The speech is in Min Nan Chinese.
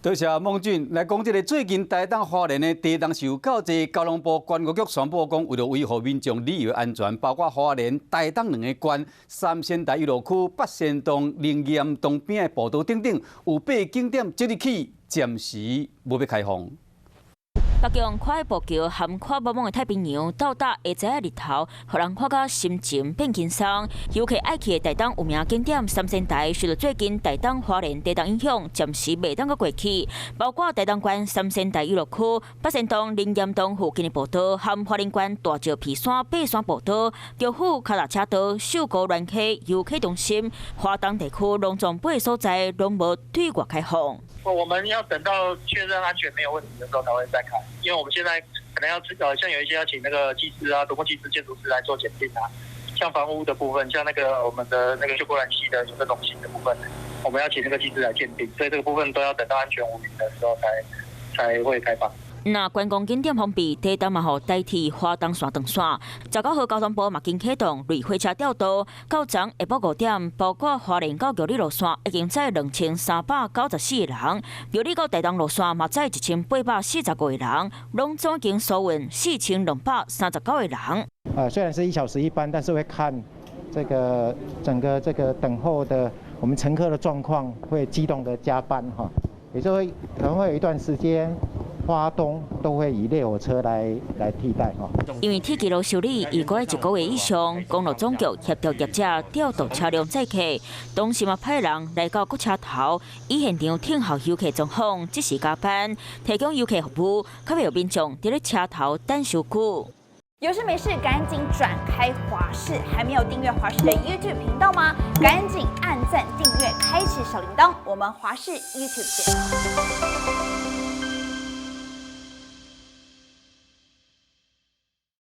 多謝孟俊來講，這个最近台東花蓮的地動受夠濟，交通部觀光局宣布講，為了維護民眾旅遊安全，包括花蓮、台東兩个縣、三仙台遊樂區、八仙洞、靈岩洞邊的步道等等，有八个景點即日起暫時無欲開放。北京跨海步橋和跨茫茫的太平洋到達會知影日頭，予人看甲心情變輕鬆。遊客愛去的台東有名景點三仙台，受到最近台東花蓮地動影響，暫時袂當閣過去。包括台東縣三仙台遊樂區、八仙洞靈岩洞附近的步道，和花蓮縣大石皮山爬山步道、竹虎跤踏車道、秀姑巒溪遊客中心、花東地區攏總八个所在攏無對外開放。我們要等到確認安全沒有問題的時候才會再開，因為我們現在可能要像有一些要請那個技師啊、土木技師、建築師來做檢定啊，像房屋的部分，像那個我們的那個秀姑巒溪的遊客中心的部分，我們要請那個技師來鑑定，所以這個部分都要等到安全無虞的時候才會開放。那觀光景點封閉，台東嘛予代替花東線斷線。19號交通部嘛經啟動類火車調度，到昨下晡5點，包括花蓮到玉里路線已經載2394個人，玉里到台東路線嘛載1845個人，攏總經疏運4239個人。雖然是1小時一班，但是會看這個整個這個等候的我們乘客的狀況，會機動的加班哈，也就會可能會有一段時間。花東都會以列火車來替代哈。因為鐵路修理預計一個月以上，公路總局協調業者調度車輛載客，同時嘛派人來到各車頭，以現場等候遊客狀況，即時加班，提供遊客服務，較袂予民眾佇咧車頭等傷久。有事沒事趕緊轉開華視，還沒有訂閱華視的 YouTube 頻道嗎？趕緊按讚訂閱，開啟小鈴鐺。我們華視 YouTube 見。